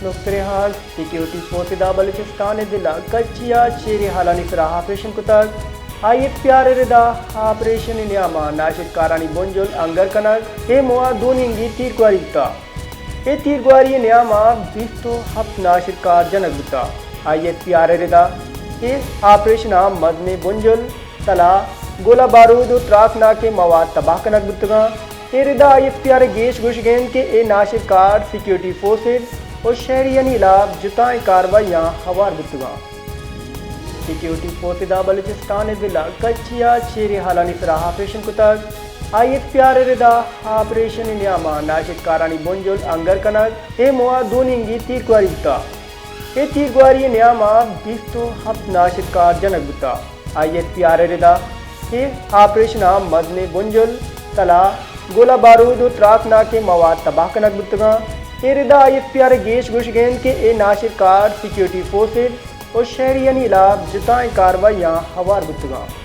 نقطہ حال، security forces ءَ بلوچستان ءِ دل ءَ کچی ءَ چیریں ہالانی سرا آپریشن کتگ۔ آئی ایس پی آر ءِ ردا آپریشن ءِ نیام ءَ ناشرکارانی بنجل انگر کنگ ءِ موہ ءَ دو نیمگی تیرگواری بوتگ۔ اے تیرگواری ءِ نیام ءَ بیست ءُ ہپت ناشرکار جنگ بوتگ۔ آئی ایس پی آر ءِ ردا اے آپریشن ءَ مزنیں بنجل، تلا، گولہ بارود ءُ تراکناکیں مواد تباہ کنگ بوتگ اَنت۔ اے ردا آئی ایس پی آر ءِ گیش گوشگ اِنت کہ اے ناشرکار سیکیورٹی فورسز ءُ شہریانی ہلاپ جتائیں کاروائیاں ہوار بوتگ اَنت۔ سیکیورٹی فورسز ءَ بلوچستان ءِ ضلع کچی ءَ چیریں ہالانی سرا آپریشن کتگ۔ آئی ایس پی آر ءِ ردا آپریشن ءِ نیام ءَ ناشرکارانی بنجل انگر کنگ ءِ موہ ءَ دو نیمگی تیرگواری بوتگ۔ اے تیرگواری ءِ نیام ءَ بیست ءُ ہپت ناشرکار جنگ بوتگ۔ آئی ایس پی آر ءِ ردا اے آپریشن ءَ مزنیں بنجل، تلا، گولہ بارود ءُ تراکناکیں مواد تباہ کنگ بوتگ اَنت۔ اے ردا آئی ایس پی آر ءِ گیش گوشگ اِنت کہ اے ناشرکار سیکیورٹی فورسز ءُ شہریانی ہلاپ جتائیں کاروائیاں ہوار بوتگ اَنت۔